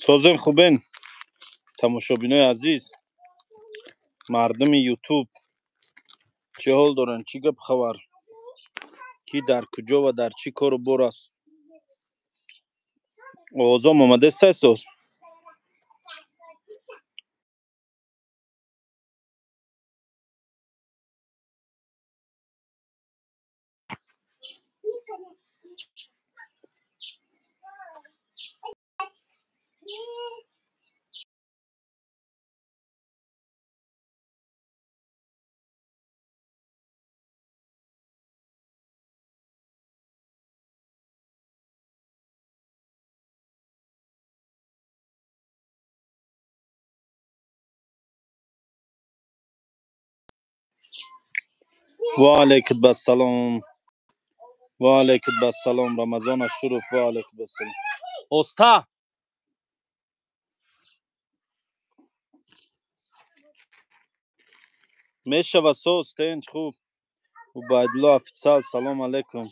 Созен, хубен, тамошобинои азиз, мардуми Ютуб чӣ ҳол доранд, чӣ гап хабар, ки дар куҷо ва дар чӣ кору бор аст? Овозом омадест, соз? Ва алайкум ассалом, ва алайкум ассалом, Рамазон Ашуров, ва алайкум ассалом. Оста мешава, соз, тенч, хуб. Убайдулло офитсиал, салом алейкум,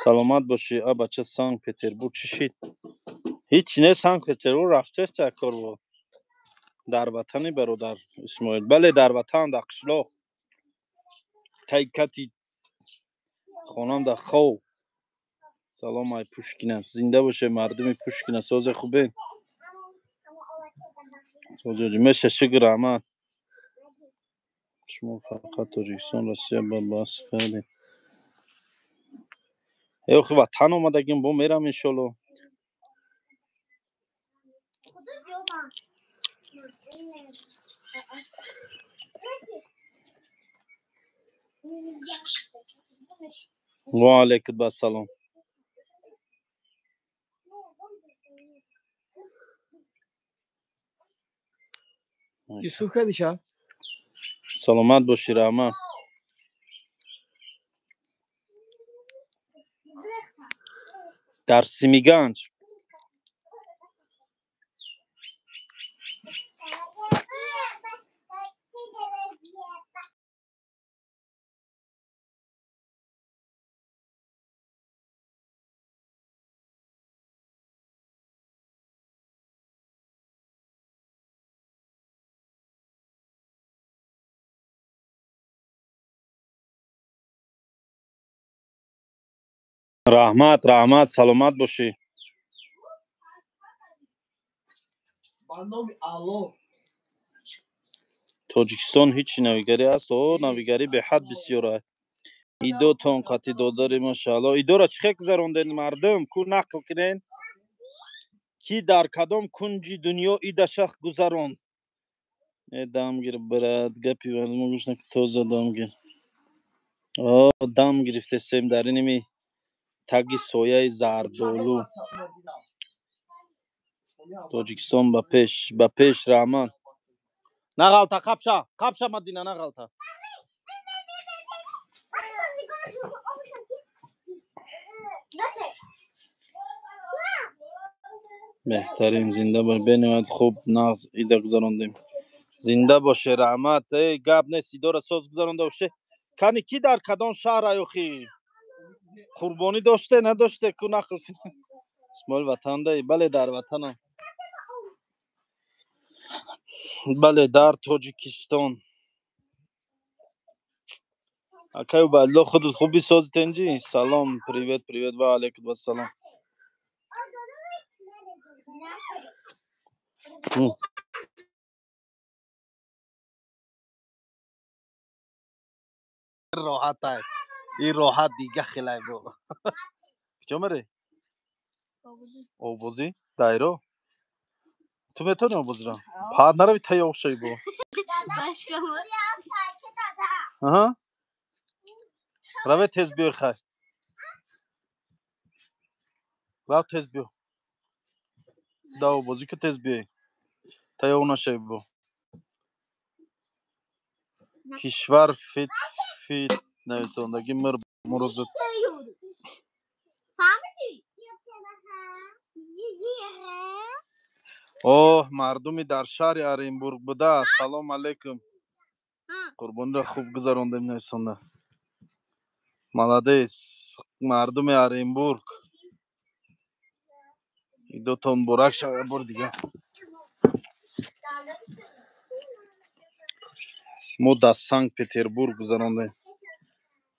саломат бошӣ. А бача, Санкт Петербург чӣ шид? Ҳеҷ не, Санкт Петербург рафтеста корбо. Дар ватани бародар Исмоил, бале, дар ватан, дар қишлоқ, тай кати хонам дар хов. Салом ай Пушкина, зинда боше мардуми Пушкина. Созе, хубен, созе, меша, шукр, раҳмат. Шумо фақат Тоҷикистон, Россия ба бас кардед. Охи, ватан омадагим, бо мерам, иншолло. Ва алайкум ассалом. Юсуф кадиша. Саломат бошӣ, раҳмат. Дар Симиганҷ. Раҳмат, раҳмат, саломат бошӣ. Ба номи Аллоҳ. Тоҷикистон ҳичи навигарӣ аст? О, навигарӣ беҳад бисёр аст. Идотон қатъи додари, машаалло. Идора чӣ хел гузарондед, мардум? Ку нақл кунен, ки дар кадом кунҷи дунё идаша гузаронд. Э, дам гир, брат, гапи мардумо гӯш накун, тоза дам гир. О, дам гирифтесем дар иними таги сояи зардолу. Тоҷикистон ба пеш, ба пеш, раҳмат. Нағалта, қапша, қапша, Мадина, нағалта. Беҳтарин, зинда бош, бениҳоят хуб, нағз ида гузарондем. Зинда боше, раҳмат. Эй, гап нест, идора соз гузаронда боше. Кани, ки дар кадом шаҳр аёхи қурбонӣ доште, надоште, ку нақл кун. Исмоил, ватандаи? Бале, дар ватанам, бале, дар Тоҷикистон. Акай Убайдулло, худут хуби, сози, тенҷӣ? Салом, привет, привет, ва алайкум ассалом. Роҳатай, ин роҳат дига хелай. Бо куҷо мерӣ? Оббозӣ дайро. Ту метавонӣ оббозиро? Паҳат нарави, тайёр шавӣ бо. Аҳа, раве, тез биёй. Хайр, рав, тез биё. Да, оббозӣ ки, тез биёй, тайёр нашавӣ. Бо кишвар фит фит нависондагӣ мир мурозат. Оҳ, мардуми дар шаҳри Оренбург буда, салом алейкум. Қурбониро хуб гузарондем, нависонда. Молодец, мардуми Оренбург. Идотон муборак шава бор дига. Мо дар Санкт-Петербург гузарондем.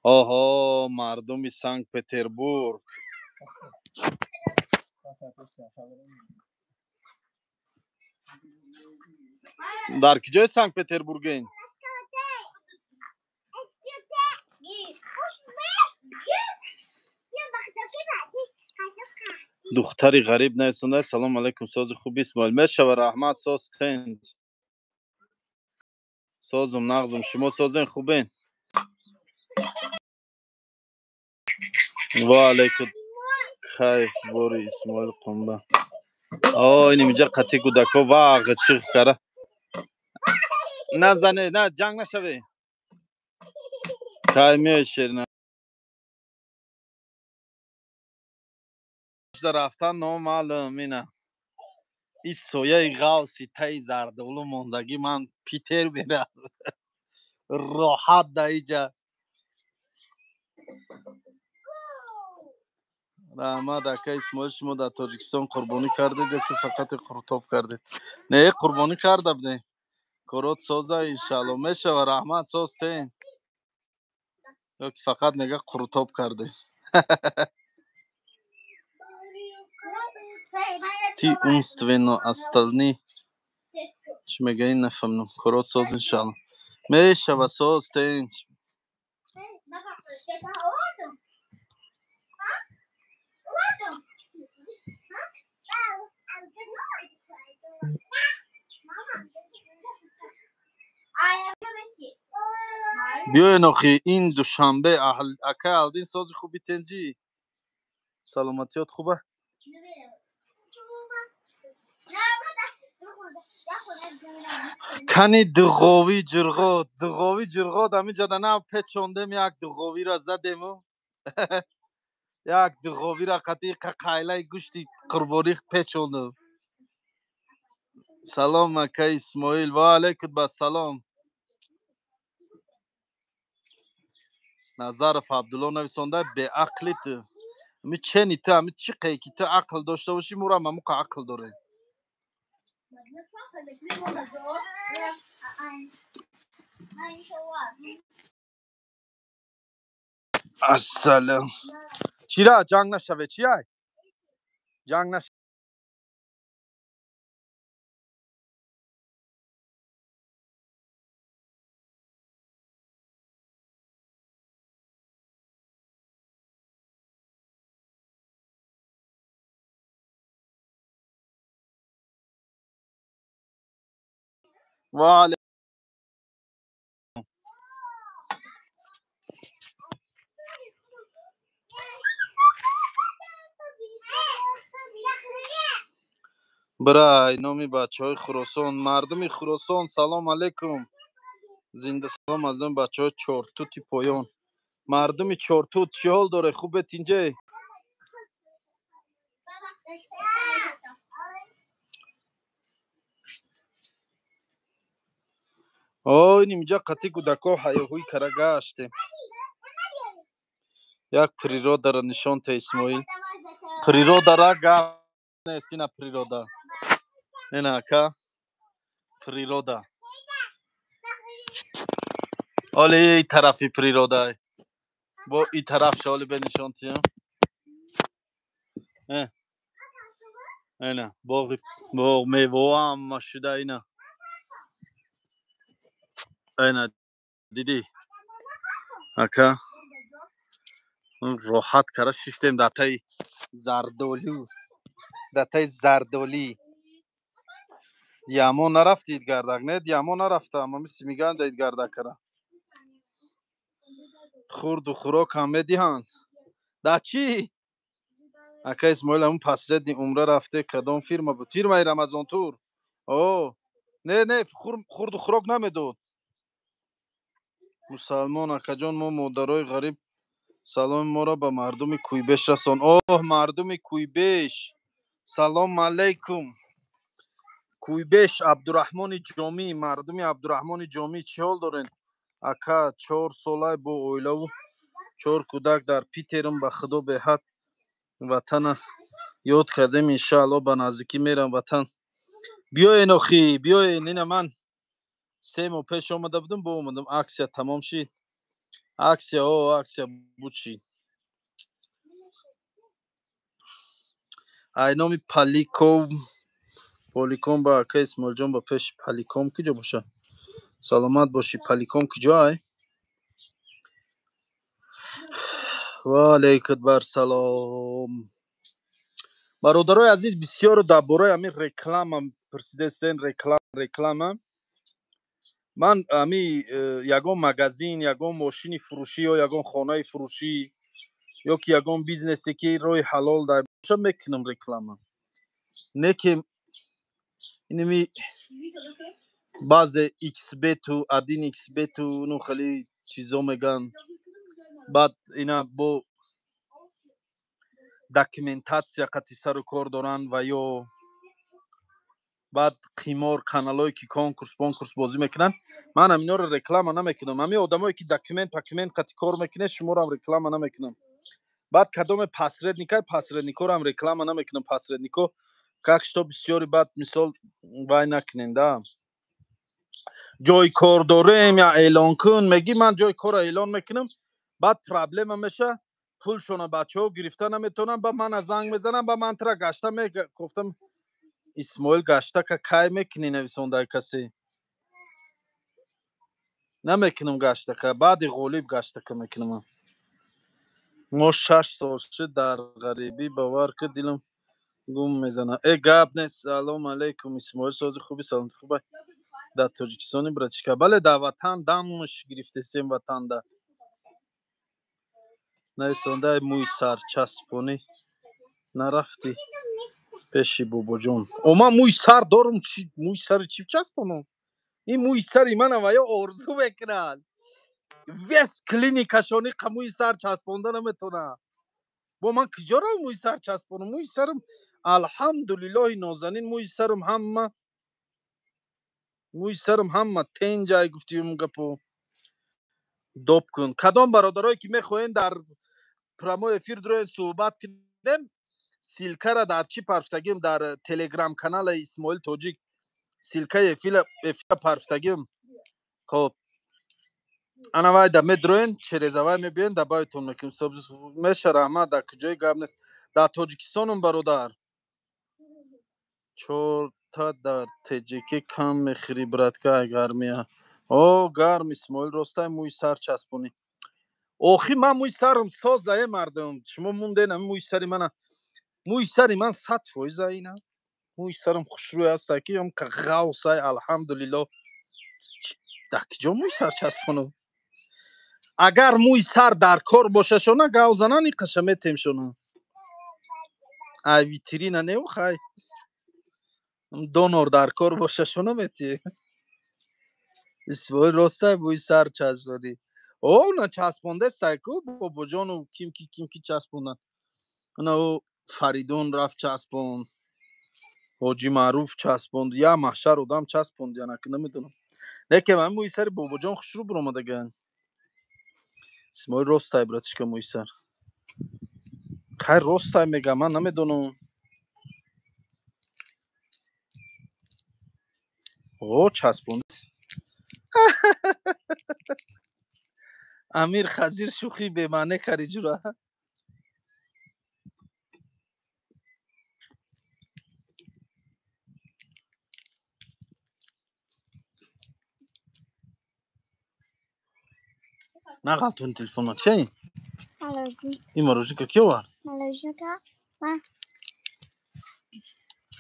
Оҳо, мардуми Санкт-Петербург. Дар киҷои Санкт-Петербурген? Духтари ғариб нависонда: салом алайкум, сози хуб Исмоил. Мешава, раҳмат, соз тинҷ. Созум, нағзум, шумо созен, хубен? Ва алайкум, кайф бори Исмоил қумба. О, ин инҷа қати кӯдако вағ чих кара. Назане, на ҷанг нашаве. Кай меои шерина? Рафтан номаълум ина. И сояи ғавси таи зардолу мондагӣ ман Питер мерам. Роҳат да иҷа. Раҳмат, ака Исмоил, шумо дар Тоҷикистон қурбонӣ кардед ё ки фақат қурутоб кардед? Не, қурбонӣ карда будем. Корот соза, иншаалло. Мешава, раҳмат, соз тен. Ё ки фақат мега қурутоб кардед. Ты умственно отсталый. Чӣ мега ин нафаҳмидам. Корот соз, иншаалло. Мешава, соз тен. Биёен охи ин Душанбе, акай Алдин, сози хуби тенҷӣ? Саломатиёт хуба? Кани дуғовӣ ҷурғот, дуғовӣ ҷурғот, ҳаминҷода на печондем, як дуғовиро задему як дуғовиро қатъи қайлаи гӯшти қурбонӣ печондем. Салом, акай Исмоил, ва алайкум бассалом. Назаров Абдулло нависонда: беақли ту. Ами чени ту, ами чӣ қе ки ту ақл дошта бошӣ, мурам ҳамуқа ақл дорем. Ассалом. Чира ҷанг нашаве, чия? Ҷанг наш. Ва брай номи бачаҳои Хуросон, мардуми Хуросон, салом алейкум. Зинда салом аз он бачаҳои Чортути поён. Мардуми Чортут чӣ ҳол доре? Хубе тинҷе? Ой, нимҷа қати кӯдако ҳаёҳӯй кара гаштем. Як природаро нишон та Исмоил. Природара гап нест, ина природа. Ина ака природа. Оли и тарафи природа. Бо и тараф шоли бе нишон тиям. Ина боғи боғ мевоа ҳама шуда ина. Ина дидӣ? Ака роҳат кара шиштем дар таи зардолу. Дар таи зардолӣ. Диамо нарафти идгардак, не? Диамо нарафта, ама мисли мегӯянд идгардак кара. Хурду хӯрок ҳам медиҳанд. Да чӣ? Ака Исмоил, ҳамун последний умра рафте, кадом фирма буд? Фирмаи Рамазонтур. О, не, не, хурду хӯрок намедод. Мусалмон акаҷон, мо модарои ғариб, саломи моро ба мардуми Куйбеш расон. Оҳ, мардуми Куйбеш, салом алейкум. Куйбеш, Абдураҳмони Ҷомӣ, мардуми Абдураҳмони Ҷомӣ чӣ ҳол дорен? Ака, 4 солай бо оилаву Чор кӯдак дар Питерам, ба худо беҳад ватана ёд кардем. Иншаалло ба наздикӣ мерам ватан. Биёен охи, биёен. Ина ман 3 моҳ пеш омада будам, бо омадам. Аксия тамом шид. Аксия, о, аксия буд шид. Ай номи Паликов, Поликом ба ака Исмоилҷон ба пеши Паликом куҷо боша? Саломат бошӣ. Паликом куҷо ай? Ва алейкум барсалом. Бародарои азиз, бисёро дар бораи ҳамин реклама пурсидастен. Реклама. Ман ҳами ягон магазин, ягон мошини фурӯшӣ ё ягон хонаи фурӯшӣ ё ки ягон бизнесе ки роҳи ҳалол дар боша, мекунам реклама. Не ки инами баъзе xbetу один xbetу ну хеле чизо меган. Баъд ина бо документатсия қати сару кор доранд ва ё баъд қимор каналое ки конкурс бонкурс бозӣ мекунанд. Ман ҳаминҳоро реклама намекунам. Ҳамин одамое ки документ пакумент қати кор мекунед, шуморо реклама намекунам. Баъд кадоме посредника, посредникоро реклама намекунам. Посреднико как что бисёри баъд мисол вай накунен да. Ҷои кор дорем я эълон кун, мегӣ ман ҷои корро эълон мекунам, баъд проблема меша, пулшона бачаҳо гирифта наметавонам, ба мана занг мезанам, ба ман тра гашта мегуфтам Исмоил гашта ка кай мекунӣ нависондаи касе? Намекунам гаштака, баъди ғолиб гаштака мекунам. Мо 6 сол шуд дар ғарибӣ, бовар ки дилам гум мезанад. Э гап нест. Салом алейкум Исмоил, сози хуби, саломати хуба. Дар Тоҷикистони братишка. Бале, дар ватан дамш гирифтесем ватанда. Нависондаи мӯи сар часпонӣ нарафтӣ пеши бобоҷон. О, ман мӯи сар дорум, чи мӯи сари чӣ часпонам? Ин мӯи сари мана ва ё орзу мекунад. Вес клиникашони қа мӯи сар часпонда наметавонад. Бо ман куҷо равам мӯи сар часпонам? Мӯи сарам алҳамдулиллоҳи нозанин, мӯи сарам ҳама, мӯи сарам ҳама тенҷай гуфтиюм гапо. Доб кун. Кадом бародарое ки мехоҳем дар прямой эфир дуроен суҳбат кунем, ссылкара дар чӣ парфтагим? Дар телеграм канали Исмоил Тоҷик ссылкаи эфира парфтагим. Хоб, ана вай да медроен, через авай мебиен, да баётон мекунем. Меша раҳмат, дар куҷои гап нест. Дар Тоҷикистонум бародар. Чорта дар ТҶК кам мехӯрӣ братка, ай гармия. О, гарм Исмоил, ростай мӯи сар часпонӣ. Охи ман мӯи сарам созае мардум. Шумо монден ҳамин мӯи сари мана. Мӯи сари ман 100% ина. Мӯи сарам хушрӯй аст, ки ам ғавсай, алҳамдулилло. Дар куҷо мӯи сар часпонам? Агар мӯи сар дар кор боша шона, гав занан иқаша метем шона. Ай витрина неу хай. Донор дар кор боша шона мети. Исмоил ростай мӯи сар часпонӣ. О, на часпонда сайку бобоҷону ким ки ким ки часпондан. Ана ӯ Фаридун рафт часпонд. Ҳоҷи Маъруф часпонд. Я маҳшар одам часпонд, яна ки намедонам. Лекин ман мӯи сари бобоҷон хушрӯ биромадаган. Исмоил ростай братишка мӯи сар. Хай ростай мегам, ман намедонам. О, часпонд. Амир Хазир шӯхӣ бемаъне карди ҷура. Нағалтон телефона чӣ? Ин мороженка ки овард? Мороженка ма.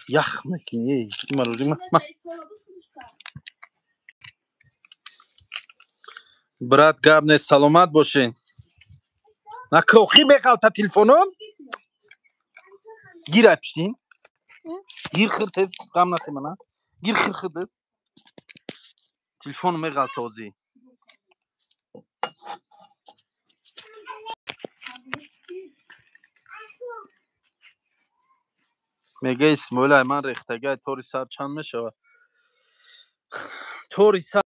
Ях мекунӣ, эй, ин мороженка ма. Брат, гап нест, саломат бошед. На кохи меғалта телефоном? Гир ай пиштин. Гир хир тез, ғам нахӯр мана. Гир хир хир. Телефон меғалта озӣ. Мега Исмоил, ай ман рехтагай тори сар чанд мешавад? Тори сар